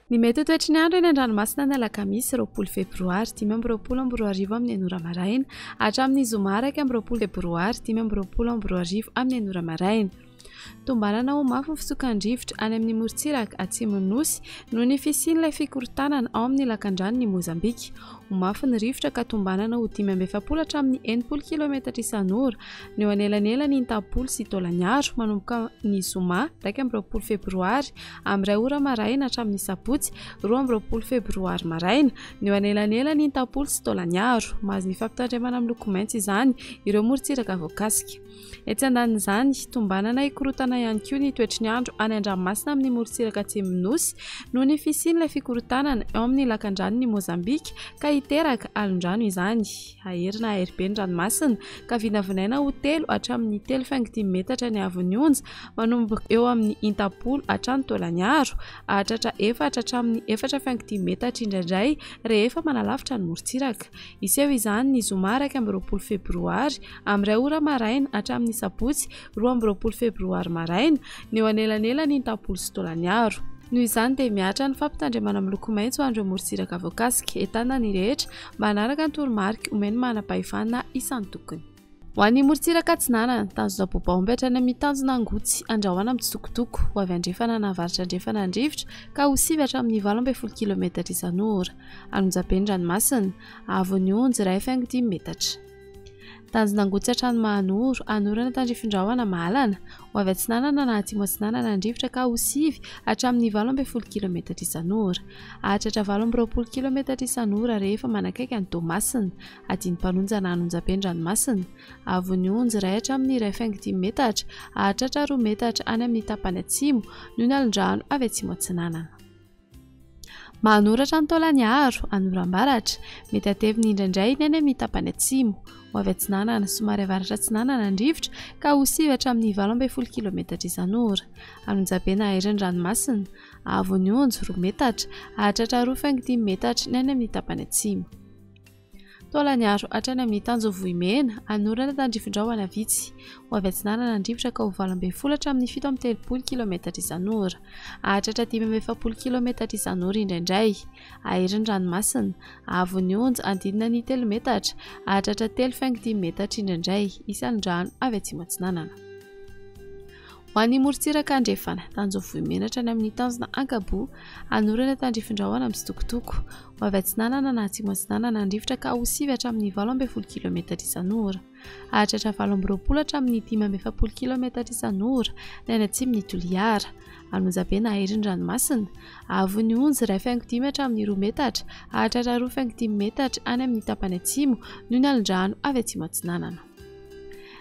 Ny mety ho toetry ny andro eny an-dranomasina ny alakamisy 20 febroary 2025 amin'ny enora maraina hatramin'ny zoma 21 febroary 2025 amin'ny enora maraina. Tombanana ho mafy ny fitsokan-drivotra any amin'ny morontsiraka atsimon'ny Nosy noho ny fisian'ilay fikorontanana ao amin'ny lakandranon'i Mozambika. Ho mafy ny rivotra ka tombanana ho 45 hatramin'ny 60 kilometatra isan'ora ny eo anelanelan'i Intampolo sy Taolagnaro manomboka ny zoma 21 febroary amin'ny iray ora maraina hatramin'ny sabotsy 22 febroary maraina ny eo anelanelan'i Intampolo sy Taolagnaro. Mahazo ny fampitandremana miloko maitso izany ireo morontsiraka voakasika. Etsy andanin'izany, tombanana hikorontana ihany koa ny toetry ny andro any an-dranomasina amin'ny morontsiraka atsimon'ny Nosy noho ny fisian'ilay fikorontanana eo amin'ny lakandranon'i Mozambika ka hiteraka alondrano izany. Hahery na hahery be ny ranomasina ka vinavinaina ho telo hatramin'ny 3,5 metatra ny haavon'ny onja manomboka eo amin'ny Intampolo hatrany Taolagnaro, hahatratra efatra hatramin'ny 4,5 metatra indraindray rehefa manalavitra ny morontsiraka. Hiseho izany ny zoma 21 febroary amin'ny iray ora maraina hatramin'ny sabotsy 22 febroary maraina, ny eo anelanelan'ny Intampolo sy Taolagnaro. Noho izany dia mihatra ny fampitandremana miloko maitso ho an'ireo morontsiraka voakasika. Entanina ny rehetra mba hanaraka ny toromarika omen'ny manam-pahefana isan-tokony. Ho an'ny morontsiraka atsinanana, tanjona Bobaomby hatrany amin'ny tanjona Angotsy, andrahoana mitsitokotoko, ho avy andrefana na avaratra andrefana ny rivotra ka ho sivy hatramin'ny 18 kilometatra isan'ora. Anonjabe ny ranomasina, haavon'ny onjy 1,5 metatra. Tanjona Angotsy hatrany Mahanoro, hanorana tandrifin-drahona mahalana, ho avy atsinanana na atsimo atsinanana ny rivotra ka ho sivy hatramin'ny 18 kilometatra isan'ora. Hahatratra 28 kilometatra isan'ora rehefa manakaiky an'i Toamasina. Adin'ny-mpanonja na an'onjam-be ny ranomasina. Haavon'ny onjy iray hatramin'ny 1,5 metatra, hahatratra 2 metatra any amin'ny tapany atsimo, noho ny alon-drano avy atsimo atsinanana. Mahanoratra ny Taolagnaro, Anorambaratra. Mety hatevina indraindray ny any amin'ny tapany atsimo. Ho avy atsinanana, somary avaratra atsinanana ny rivotra, ka ho sivy hatramin'ny 18 kilometatra isan'ora. An'onjabe na hahery ny ranomasina. Haavon'ny onjy, 2 metatra, hahatratra 2,5 metatra ny any amin'ny tapany atsimo. Taolagnaro hatrany amin'ny tanjo Vohimena, hanorana tandrifin-drahona vitsy. Ho avy atsinanana ny rivotra ka ho 18 hatramin'ny 37 kilometatra isan'ora. Hahatratra 45 kilometatra isan'ora indraindray. Hahery ny ranomasina. Haavon'ny onja hanodidina ny 3 metatra. Hahatratra 3,5 metatra indraindray. Isan'ny rano avy atsimo atsinanana. Ho an'ny morontsiraka andrefana, tanjo Vohimena hatrany amin'ny tanjona Ankaboa, hanorana tandrifin-drahona mitsitokotoko. Ho avy atsinanana na atsimo atsinanana ny rivotra ka ho sivy hatramin'ny 18 kilometatra isan'ora. Hahatratra 28 hatramin'ny 45 kilometatra isan'ora ny any atsimon'i Toliara. An'Onjabe na hahery ny ranomasina. Haavon'ny onjy 1,5 hatramin'ny 2 metatra, hahatratra 2,5 metatra any amin'ny tapany atsimo noho ny alon-drano avy atsimo atsinanana.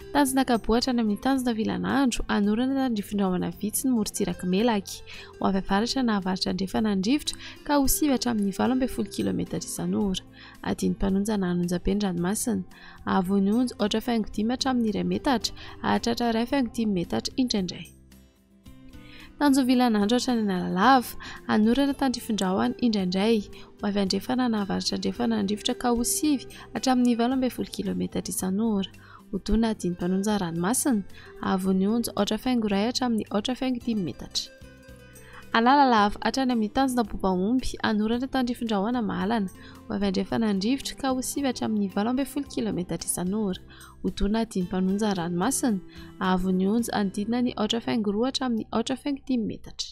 Tanjona Ankaboa hatrany amin'ny tanjona Vilanandro, hanorana tandrifindrahona vitsy ny morontsirak'i Melaky. Ho avy avaratra na avaratra andrefana ny rivotra ka ho sivy hatramin'ny 18 kilometatra isan'ora. Adin'ny mpanonja na an'onjabe ny ranomasina. Haavon'ny onja 4,5 hatramin'ny 1 metatra, hahatratra 1,5 metatra indraindray. Tanjovilanandro hatrany Analalava, hanorana tandrifin-drahona indraindray. Ho avy andrefana na avaratra andrefana ny rivotra ka ho sivy hatramin'ny 18 kilometatra isan'ora. Ho dona adin'ny mpanonja ranomasina, haavon'ny onja 4,1 hatramin'ny 4,5 metatra. Analalava hatrany amin'ny tanjona Bobaomby, hanorana tandrifin-drahona mahalana. Ho avy andrefana ny rivotra ka ho sivy hatramin'ny 18 kilometatra isan'ora. Ho dona adin'ny mpanonja ny ranomasina, haavon'ny onja hanodidina ny 4,2 hatramin'ny 4,5 metatra.